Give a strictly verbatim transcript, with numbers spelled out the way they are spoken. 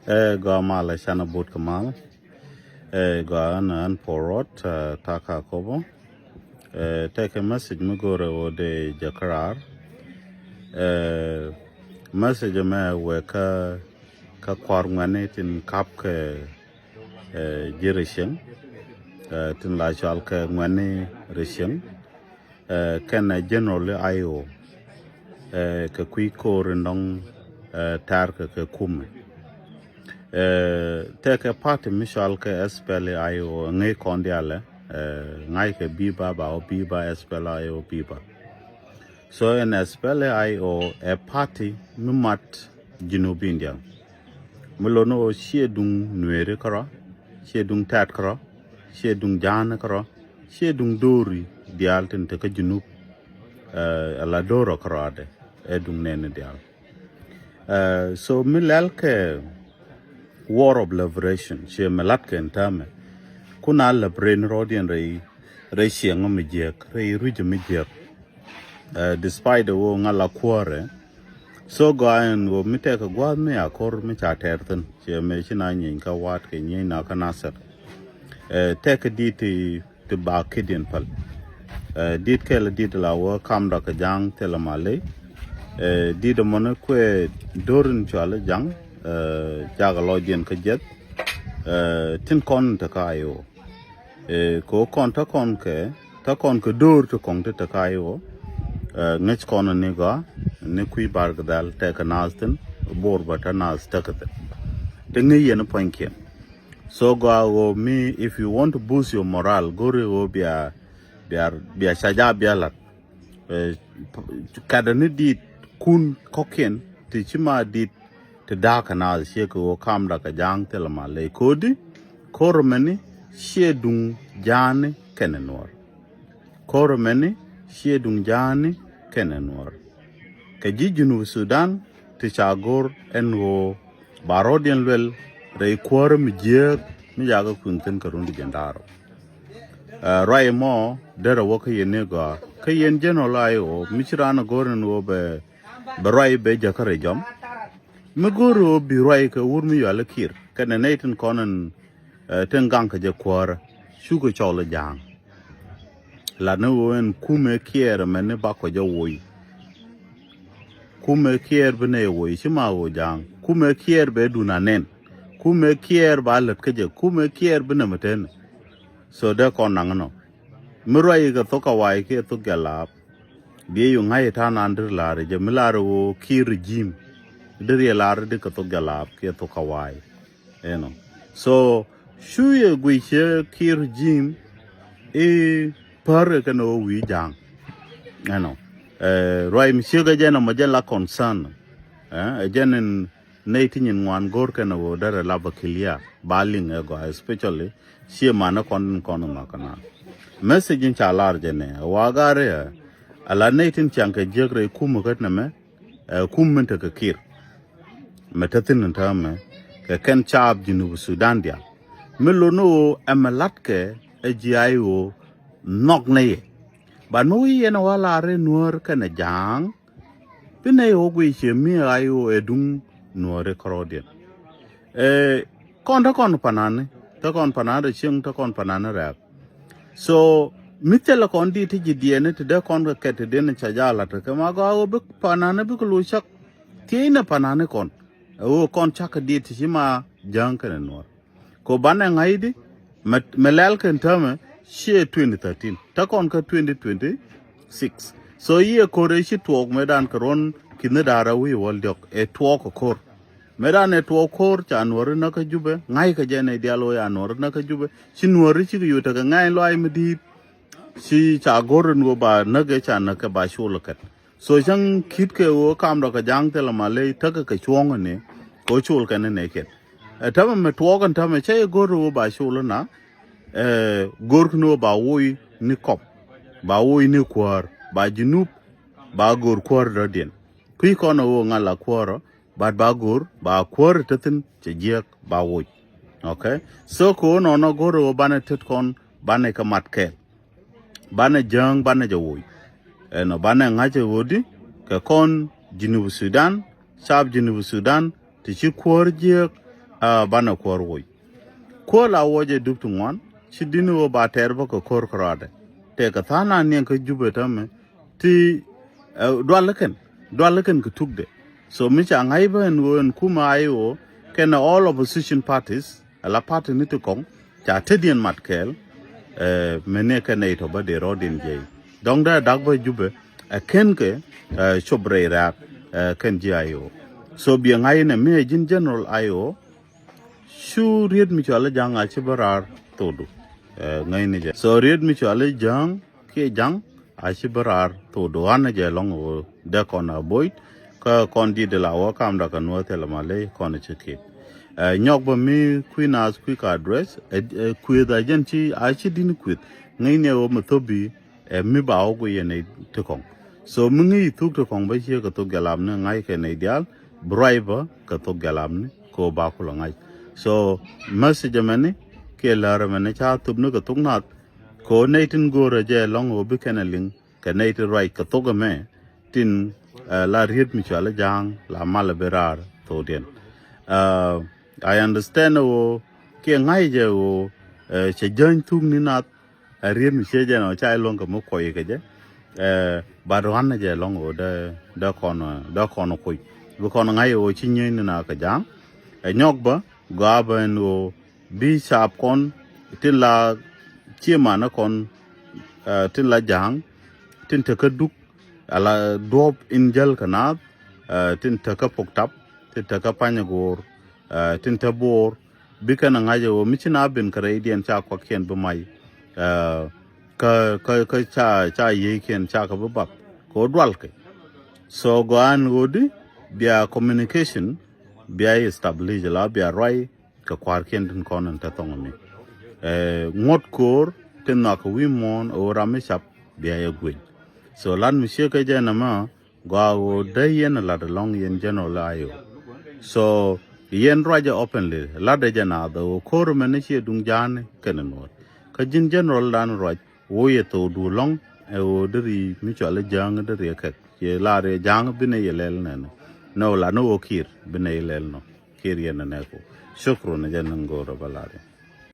Ɛ gɔaa malɛ canɛ but kɛ mal. Ɛ gɔaa ɛn ɛn puɔt rɔt, ɛ, ta̱a̱ kä Akobo. Ɛ, tɛkɛ message mi go̱o̱rɛ ɣöö dee jɛ kä raar. Ɛ, message ɛmɛ wëë kä, kä kua̱r ŋuɛ̈tni tin kap kɛ, ɛ, ji̱ rɛy cieŋ. Ɛ, tin la cɔal kɛ ŋuɛ̈tni rɛy cieŋ. Ɛ, kɛnɛ general I O, ɛ, kɛ kui̱ ko̱r in dɔ̱ŋ, ɛ, tɛ̈r kɛ kɛ kumɛ. Ɛ, tɛkɛ party mi cɔal kɛ S P L A I O ŋäc kɔn diaalɛ, ɛ, ŋa̱ckɛ biba ba wä biba, S P L A I O biba. So ɛn S P L A I O ɛ party mi mat Junubin diaal. Mi lot ni ɣöö ciɛ duŋ Nueeri kärɔ̱, ciɛ duŋ Tɛt kärɔ̱, ciɛ duŋ Ja̱a̱ŋni kärɔ̱, ciɛ duŋ do̱ri diaal tin te kä Junub. Ɛ, ala do̱rɔ kärɔ̱ adɛ, ɛ duŋ nɛɛni diaal. Ɛ, so mi lɛl kɛ War of Liberation, ciɛ mi lat kɛ ɛn täämɛ. Kun a liberate ni rɔɔdiɛn rɛy, rɛy cieŋ mi jiäk, rɛy rui̱c mi jiäk. Ɛ, despite ɣöö ŋa̱ la kuäärɛ. So gɔaa ɛn ɣöö mi tɛkɛ gua̱a̱th mi a ko̱r mi ca tɛr thi̱n. Ciɛ mëë ci na nyieny kä Waat kɛ nyieny na kä Nasir. Ɛ, tɛkɛ di̱t ti, ti ba kidiɛn päl. Ɛ, di̱t kɛl di̱t la wä kamdä kɛ Ja̱a̱ŋ thilɛ ma ley. Ɛ, di̱t ɛmɔni kuɛ do̱rin cuali Ja̱a̱ŋ, ɛ, jakɛ lɔcdiɛn kä jiɛth. Ɛ, tin kɔn te kä I O. Ɛ, kɛ ɣöö kɔn te kɔn kɛ, te kɔn kɛ do̱r ti kɔn te te kä I O. Ɛ, ŋäc kɔn ni gɔaa, ni kui̱ Bar Gidhɛl tekɛ naath thi̱n, Bor bä te naath tekɛ thi̱n. Te ŋäc yɛn puɔ̱nykiɛn. So gɔaa ɣöö mi, if you want to boost your morale, go̱ri ɣöö bia, bia, bia ca ja bia la̱t. Ɛ, kɛtdɛ ni di̱t kun kɔ̱kiɛn ti ci ma di̱t ti da̱a̱k kɛ naath ciɛ kɛ ɣöö kamdä kɛ Ja̱a̱ŋ thilɛ ma ley kodi. Ko̱r mɛni ciɛ duŋ Ja̱a̱ŋni kɛnɛ Nuɔ̱ɔ̱r. Ko̱r mɛni ciɛ duŋ Ja̱a̱ŋni kɛnɛ Nuɔ̱ɔ̱r. Kɛ ji̱ Junub Sudan ti ca go̱r ɛn ɣöö ba rɔ̱diɛn luɛl rɛy kuäärä mi jiääk mi ca kɛ kui̱ŋ thi̱n kɛ run ti jiɛn da̱ŋ rɛw. Ɛ, ruac mɔ derɛ wä kä yɛn ni gɔaa kä yɛn general I O mi ci raan a go̱r ɛn ɣöö bɛ, bɛ ruac bɛ jäkä rɛy jɔm. Mi go̱r ɣöö bi ruac kɛ wur mi yual i̱ Kiir kɛnɛ nɛy tin kɔn ɛn, ɛ, tin gaŋ kɛ jɛ kuäärä cukɛ cɔl i̱ Ja̱a̱ŋ. Lat ni ɣöö ɛn kumɛ Kiir mɛn ni bakɔ jɛ woc. Kumɛ Kiir bi nɛ woc ci ma ɣöö Ja̱a̱ŋ. Kumɛ Kiir bɛ dun anɛn. Kumɛ Kiir ba lät kä jɛ. Kumɛ Kiir bi nɛ mɛ tɛn. So dee kɔn naŋ nɔ. Mi ruac kɛ thok Kawai kiɛ thok Jalaap. Biɛ yu ŋa̱c ta̱a̱ nan dir la̱r jɛ mi la̱r ɣöö Kiir regime. Dir yɛ la̱r di kɛ thok Jalaap kiɛ thok Kawai. Ɛnɔ. So cu yɛ guic cɛ Kiir regime i̱ pär kɛn ɣöö wi̱i̱ Ja̱a̱ŋ. Ɛnɔ. Ɛ, ruac mi ciek ɛ jɛn ɛmɔ jɛn la concern. Ɛ, ɛ jɛn in nɛy ti nyin ŋuan go̱r kɛn ɣöö derɛ lap a clear ba liŋ ɛ gɔaa, especially ciɛ man ɛ kɔn in kɔn in nhɔk kɛn a. Message in ca lar jɛ nɛ ɛ wa gar ɛ ala nɛy tin ciaŋ kɛ jiäk rɛy kum ɛ kät nɛmɛ, ɛ, kum min tekɛ Kiir. Mɛ te thi̱n in täämɛ kɛ kɛn caap Junub Sudan diaal. Mi lot ni ɣöö ɛmɛ latkɛ ɛ ji̱ I O nhɔk nɛ yɛ. But mi wi̱i̱ yɛn ɛ wa lar ɛ Nuäär kɛnɛ Ja̱a̱ŋ. Bi nɛy ɣöö guic ciɛ mi ɣa̱c ɣöö ɛ duŋ Nuääri kärɔɔdiɛn. Ɛ, kɔn te kɔn panani, te kɔn panani rɛ cieŋ, te kɔn panani rɛɛk. So mi thilɛ kɔn di̱t ti ji̱ diɛɛni ti dee kɔn kɛ kɛt ti diɛɛni ca jaa la̱t kɛ ma gɔaa ɣöö bi panani bikɛ lo̱c cak. Thiecnɛ panani kɔn ɛ ɣöö kɔn cak kɛ di̱t ti ci ma Ja̱a̱ŋ kɛnɛ Nuäär. Ko banɛ ŋa̱cdi mɛ, mɛ lɛl kɛn täämɛ ciɛ twenty thirteen. Te kɔn kä twenty twenty-six. So yiëë ko̱r ëë ci tuɔɔk mëëdan kɛ ruɔ̱n ki̱n da̱a̱r a wi̱i̱ wäl diɔ̱k ɛ tuɔɔk kɛ ko̱r. Mëëdan ɛ tuɔɔk ko̱r ca Nuääri näk kä Jubɛ, ŋa̱ckɛ jɛ nɛy diaal ɣöö ca Nuääri näk kä Jubɛ. Ci Nuääri cikɛ yio̱w tekɛ ŋa̱c lɔaac mi di̱i̱t. Ci ca go̱r in ɣöö ba näk ɛ ca näk kɛ ba col kɛt. So cäŋ ki̱t kɛ ɣöö kamdɔ kɛ Ja̱a̱ŋ thilɛ ma ley tekɛ kɛ cuɔ̱ɔ̱ŋ ni kɛ ɣöö col kɛn ni nɛɛkiɛn. Ɛ, tämɛ mɛ tuɔɔk ɛn tämɛ cä yɛ go̱r ɣöö ba col na, ɛ, go̱r kɛn ɣöö ba woc ni kɔp, ba woc ni kuäär, ba Junub, ba go̱r kuäär dɔ̱diɛn. Kui̱ kɔn ɣöö ŋa̱ la kuäärä, but ba go̱r, ba kuäär te thi̱n cɛ jiääk ba woc. Okay? So kɛ ɣöö nɔnɔ go̱r ɣöö banɛ tet kɔn, banɛ kɛ mat kɛɛl. Banɛ Ja̱a̱ŋ, banɛ jɛ woc. Ɛnɔ banɛ ŋa̱c ɛ ɣöödi kɛ kɔn Junub Sudan, caap Junub Sudan, ti ci kuäär jiääk, Banɛ kuäär woc. Kuäär la wuɔcɛ dup ti ŋuan, ci di̱n ɣöö ba tɛɛr bä kɛ ko̱r kärɔadɛ. Tëëkɛ tha̱a̱ŋ na niɛŋ kä Jubɛ täämɛ ti dual kɛn, dual kɛn kɛ tukdɛ. So mi ca ŋa̱c bä ɛn ɣöö ɛn kumɛ IO kɛnɛ all opposition parties, ala party ni ti kɔŋ ca tetdiɛn mat kɛɛl. Mɛ ni kɛn nɛy tɔ bä dee rɔɔdiɛn jiɛc dɔ̱ŋ dee dak bä Jubɛ ɛ kɛn kɛ cop rɛy raar kɛn ji̱ IO. So biɛ ŋa̱c inɛ mi ɛ ji̱n general IO. Cu riet mi cɔal i̱ Ja̱ŋ a ci bä raar thokdu. Ŋäcni jɛ. So riet mi cɔal i̱ Ja̱ŋ kiɛ Ja̱ŋ a ci bä raar thokdu. Ɣän jɛ lɔ̱ŋ ɣöö dee kɔn a bo̱o̱c kä kɔn dit la wä kamda kɛ nuɔ̱ɔ̱th thilɛ ma ley kɔn ci kiet. Nyɔk bä mi kui̱ naath kui̱ ka address kuëth a jɛn ci a ci di̱n kuëth. Ŋäcni ɣöö mi thobi ɛ mi ba wä guiyɛ nɛy ti kɔŋ. So mi ŋi̱i̱c thuk ti kɔŋ bä ciek kɛ thok jalapni ŋa̱c kɛ nɛy diaal bi ruac bä kɛ thok jalapni kɛ ɣöö ba kulɛ ŋa̱c. So message ɛmɛni kiɛ läär ɛmɛni ca thopni kɛ thok nath kɛ ɣöö nɛy tin go̱o̱rä jɛ lɔ̱ŋ ɣöö bi kɛn ɛ liŋ kɛ nɛy ti ruac kɛ thok ɛmɛ tin la riet mi cɔal i̱ Ja̱a̱ŋ la mal ɛ bi raar thokdiɛn. I understand ɣöö kiɛ ŋa̱c jɛ ɣöö cɛ jäny thuk ni nath ɛ riet mi ciec jɛ nɔ ca iluɔ̱ŋ kɛ mi kuɔy kɛ jɛ. But ɣän jɛ lɔ̱ŋ ɣöö dee kɔn dee kɔn kuc bi kɔn ŋa̱c ɣöö ci nyieny ni na kɛ Ja̱a̱ŋ. Ɛ nyɔk bä gɔaa bä ɛn ɣöö bi caap kɔn tin la ciemanä kɔn tin la Ja̱a̱ŋ tin tekä duk ala duɔ̱ɔ̱p in jäl kɛ naath tin tekä Pok Tap tin tekä Panyɛ Go̱o̱r tin te Bo̱o̱r. Bi kɛn a ŋa̱c ɛ ɣöö mi ci na ben kɛ rɛydiɛn ca kuakiɛn bi mac kä kä kä ca ca yiëëkiɛn ca kɛ bi bak kɛ ɣöö dualkɛ. So gɔaa ɛn ɣöö di bia communication bia establish la bia ruac kɛ kua̱rkiɛn tin kɔn in te thɔŋ mi ŋuɔ̱t ko̱o̱r tin nhɔakɛ wi̱i̱ muɔ̱ɔ̱n ɣöö ram mi cap bia yɛ gueny. So lat mi ciek kɛ jɛ nɛmɛ gɔaa ɣöö dee yɛn lat ɛlɔ̱ŋ yɛn general IO. So yɛn ruacɛ openly latdɛ jɛ naath ɣöö ko̱r mɛn ni ciɛ duŋ Ja̱a̱ŋni kɛnɛ nuɔ̱ɔ̱r kä ji̱n general dan ruac ɣöö yɛ thokdu lɔ̱ŋ ɛ ɣöö deri mi cɔal i̱ Ja̱a̱ŋ deri ɛ kɛk ciɛ lar yɛ Ja̱a̱ŋ binɛ yɛ lɛl nɛnɛ. Nɛ ɣöö lat ni ɣöö Kiir binɛ yɛ lɛl nɔ Kiir yɛn ɛ nɛɛku. Shukran ɛ jɛ ni ŋo̱o̱r ɛ bä lar yɛ.